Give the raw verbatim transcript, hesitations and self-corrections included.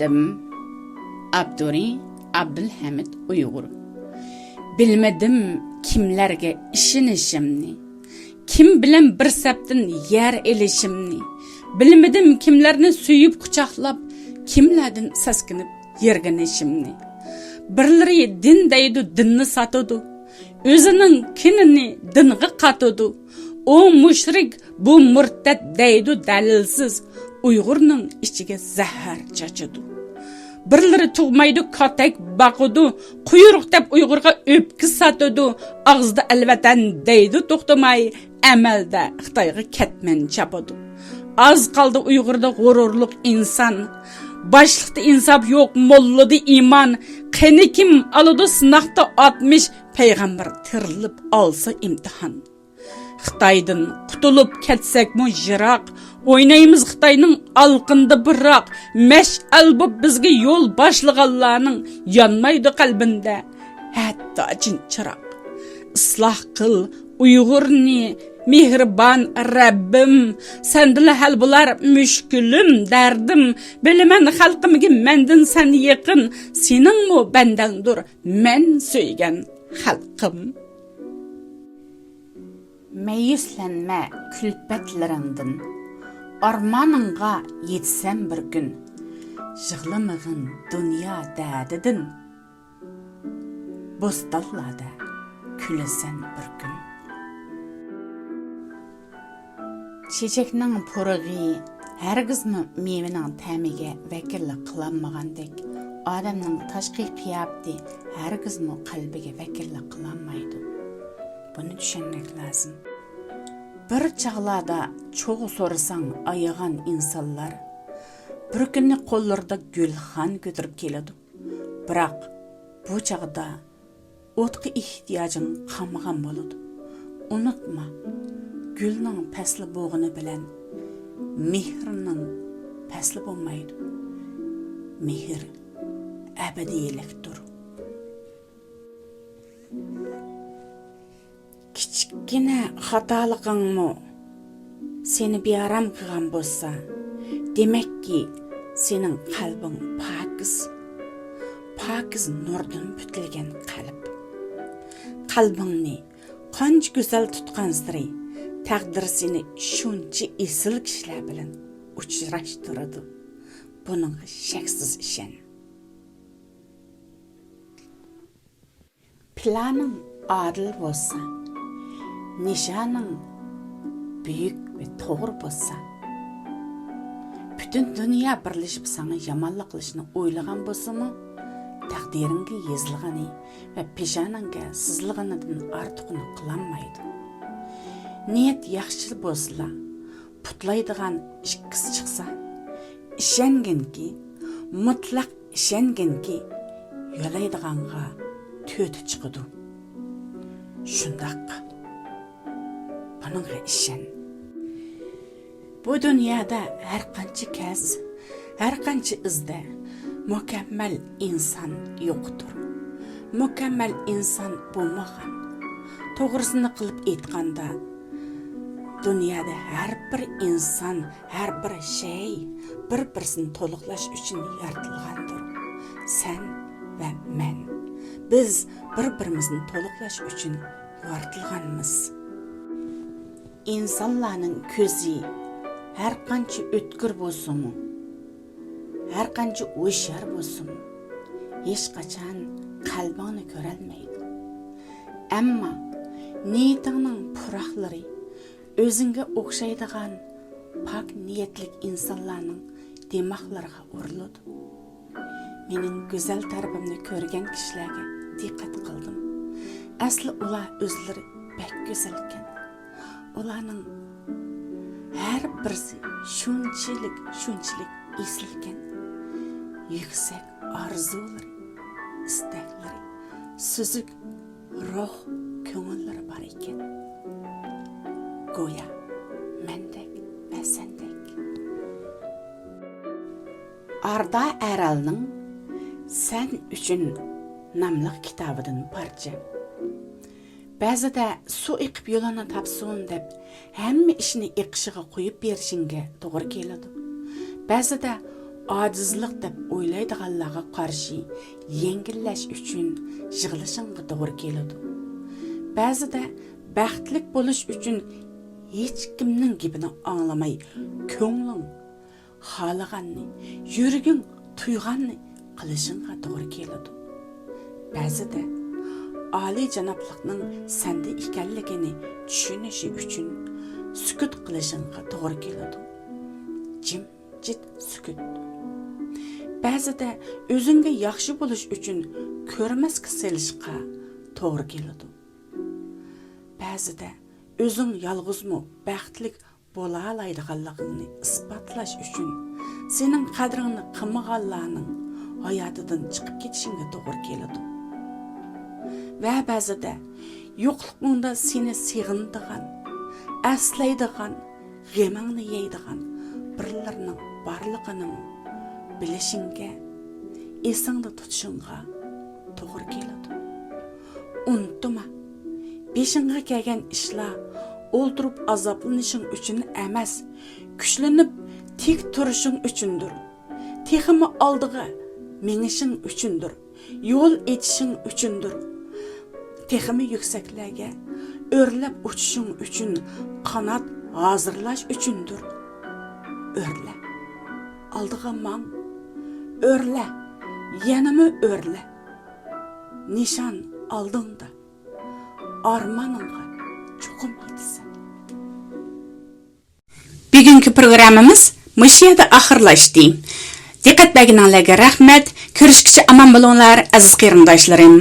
ئاپتورى: ئابدۇلھەمىد ئۇيغۇر. بىلمىدىم كىملەرگە ئىشىنىشىمنى، كىم بىلەن بىر سەپتىن يەر ئېلىشىمنى، بىلمىدىم كىملەرنى سۆيۈپ قۇچاقلاپ، كىملەردىن سەسكىنىپ يىرغىنىشىمنى. بىرلىرى دىن دەيدۇ، دىننى ساتىدۇ، ئۆزىنىڭ كىنىنى دىنغا قاتىدۇ. ئۇ مۇشرىك، بۇ مۇرتەت دەيدۇ دەلىلسىز، ئۇيغۇرنىڭ ئىچىگە زەھەر چاچىدۇ. بىرلىرى تۇغمايدۇ، كاتەك باقىدۇ، قۇيرۇق دەپ ئۇيغۇرغا ئۆپكە ساتىدۇ، ئاغزىدا ئەلۋەتەن دەيدۇ توختىماي، ئەمەلدە خىتايغا كەتمەن چاپىدۇ. ئاز قالدى ئۇيغۇردا غۇرۇرلۇق ئىنسان، باشلىقتا ئىنساپ يوق، موللىدا ئىمان. قېنى كىم ئالىدۇ سىناقتا ئاتمىش، پەيغەمبەر تىرىلىپ ئالسا ئىمتىھان. خىتايدىن قۇتۇلۇپ كەتسەكمۇ يىراق، ئوينايمىز خىتاينىڭ ئالىقىنىدا بىراق. مەشئەل بولۇپ بىزگە يول باشلىغانلارنىڭ، يانمايدۇ قەلبىمدە ھەتتا جىن چىراغ. ئىسلاھ قىل ئۇيغۇرنى، مېھرىبان رەببىم، سەندىلا ھەل بولار مۈشكۈلۈم، دەردىم. بىلىمەن خەلقىمگە مەندىن سەن يېقىن، سېنىڭمۇ بەندەڭدۇر مەن سۆيگەن خەلقىم. مەيۈسلەنمە كۈلپەتلىرىڭدىن، ئارمانىڭغا يېتىسەن بىر كۈن. يىغلىمىغىن دۇنيا دەردىدىن، بوستانلاردا كۈلىسەن بىر كۈن. چېچەكنىڭ پۇرىقى ھەرگىزمۇ مېۋىنىڭ تەمىگە ۋەكىللىك قىلالمىغاندەك، ئادەمنىڭ تاشقى قىياپىتى ھەرگىزمۇ قەلبىگە ۋەكىللىك قىلالمايدۇ. بۇنى چۈشەنمەك لازىم. بىر چاغلاردا چوغ سورىساڭ ئايىغان ئىنسانلار بىر كۈنى قوللىرىدا گۈلخان كۆتۈرۈپ كېلىدۇ. بىراق بۇ چاغدا ئوتقا ئېھتىياجىڭ قالمىغان بولىدۇ. ئۇنتۇما، گۈلنىڭ پەسلى بولغىنى بىلەن مېھىرنىڭ پەسلى بولمايدۇ. مېھىر ئەبەدىيلىكتۇر. كىچىككىنە خاتالىقىڭمۇ سېنى بىئارام قىلغان بولسا، دېمەككى، سېنىڭ قەلبىڭ پاكىز. پاكىز نۇردىن پۈتۈلگەن قەلب. قەلبىڭنى قانچە گۈزەل تۇتقانسېرى، تەقدىر سېنى شۇنچە ئېسىل كىشىلەر بىلەن ئۇچراشتۇرىدۇ. بۇنىڭغا شەكسىز ئىشەن. پىلانىڭ ئادىل بولسا، نىشانىڭ بۈيۈك ۋە توغرا بولسا، پۈتۈن دۇنيا بىرلىشىپ ساڭا يامانلىق قىلىشنى ئويلىغان بولسىمۇ، تەقدىرىڭگە يېزىلغىنى ۋە پېشانەڭگە سىزىلغىنىدىن ئارتۇقىنى قىلالمايدۇ. نىيەت ياخشى بولسىلا، پۇتلايدىغان ئىككىسى چىقسا، ئىشەنگىنكى، مۇتلەق ئىشەنگىنكى، يۆلەيدىغانغا تۆتى چىقىدۇ. شۇنداق. بۇنىڭغا ئىشەن. بۇ دۇنيادا ھەر قانچە كەز، ھەر قانچە ئىزدە، مۇكەممەل ئىنسان يوقتۇر. مۇكەممەل ئىنسان بولمىغان. توغرىسىنى قىلىپ ئېيتقاندا، دۇنيادا ھەر بىر ئىنسان، ھەر بىر شەي بىر-بىرسىنى تولۇقلاش ئۈچۈن يارىتىلغاندۇر. سەن ۋە مەن، بىز بىر-بىرىمىزنى تولۇقلاش ئۈچۈن يارىتىلغانمىز. ئىنسانلارنىڭ كۆزى ھەر قانچە ئۆتكۈر بولسىمۇ، ھەر قانچە ھوشيار بولسىمۇ، ھېچقاچان قەلبىڭنى كۆرەلمەيدۇ. ئەمما نىيىتىڭنىڭ پۇراقلىرى ئۆزۈڭگە ئوخشايدىغان پاك نىيەتلىك ئىنسانلارنىڭ دىماقلىرىغا ئۇرۇلىدۇ. مېنىڭ گۈزەل تەرىپىمنى كۆرگەن كىشىلەرگە دىققەت قىلدىم. ئەسلى ئۇلار ئۆزلىرى بەك گۈزەلكەن. ئۇلارنىڭ ھەر بىرسى شۇنچىلىك، شۇنچىلىك ئېسىلكەن. يۈكسەك ئارزۇلىرى، ئىستەكلىرى، سۈزۈك روھ كۆڭۈللىرى بار ئىكەن. گويا مەندەك ۋە سەندەك. ئاردا ئەرەلنىڭ سەن ئۈچۈن ناملىق كىتابىدىن پارچە. بەزىدە سۇ ئېقىپ يولىنى تاپسۇن دەپ، ھەممە ئىشنى ئېقىشىغا قويۇپ بېرىشىڭگە توغرا كېلىدۇ. بەزىدە ئاجىزلىق دەپ ئويلايدىغانلارغا قارشى يەڭگىللەش ئۈچۈن يىغلىشىڭغا توغرا كېلىدۇ. بەزىدە بەختلىك بولۇش ئۈچۈن ھېچكىمنىڭ گېپىنى ئاڭلىماي، كۆڭلۈڭ خالىغاننى، يۈرىكىڭ تۇيغاننى قىلىشىڭغا توغرا كېلىدۇ. بەزىدە ئالىيجانابلىقنىڭ سەندە ئىكەنلىكىنى چۈشىنىشى ئۈچۈن سۈكۈت قىلىشىڭغا توغرا كېلىدۇ. جىمجىت سۈكۈت. بەزىدە ئۆزۈڭگە ياخشى بولۇش ئۈچۈن كۆرمەسكە سېلىشقا توغرا كېلىدۇ. بەزىدە ئۆزۈڭ يالغۇزمۇ بەختلىك بولالايدىغانلىقىڭنى ئىسپاتلاش ئۈچۈن سېنىڭ قەدرىڭنى قىلمىغانلارنىڭ ھاياتىدىن چىقىپ كېتىشىڭگە توغرا كېلىدۇ. ۋە بەزىدە يوقلۇقۇڭدا سېنى سېغىنىدىغان، ئەسلەيدىغان، غېمىڭنى يەيدىغان بىرلىرىنىڭ بارلىقىنىمۇ بىلىشىڭگە، ئېسىڭدە تۇتۇشۇڭغا توغرا كېلىدۇ. ئۇنتۇما، بېشىڭغا كەلگەن ئىشلار ئولتۇرۇپ ئازابلىنىشىڭ ئۈچۈن ئەمەس، كۈچلىنىپ تىك تۇرۇشۇڭ ئۈچۈندۇر. تېخىمۇ ئالدىغا مېڭىشىڭ ئۈچۈندۇر. يول ئېچىشىڭ ئۈچۈندۇر. تېخىمۇ يۈكسەكلەرگە ئۆرلەپ ئۇچۇشۇڭ ئۈچۈن قانات ھازىرلاش ئۈچۈندۇر. ئۆرلە. ئالدىغا ماڭ. ئۆرلە. يەنىمۇ ئۆرلە. نىشان ئالدىڭدا. ئارمانىڭغا چوقۇم يېتىسەن. بۈگۈنكى پروگراممىمىز مۇشۇ يەردە ئاخىرلاشتى. دىققەت بەرگىنىڭلارغا رەھمەت. كۆرۈشكىچە ئامان بولۇڭلار، ئەزىز قېرىنداشلىرىم.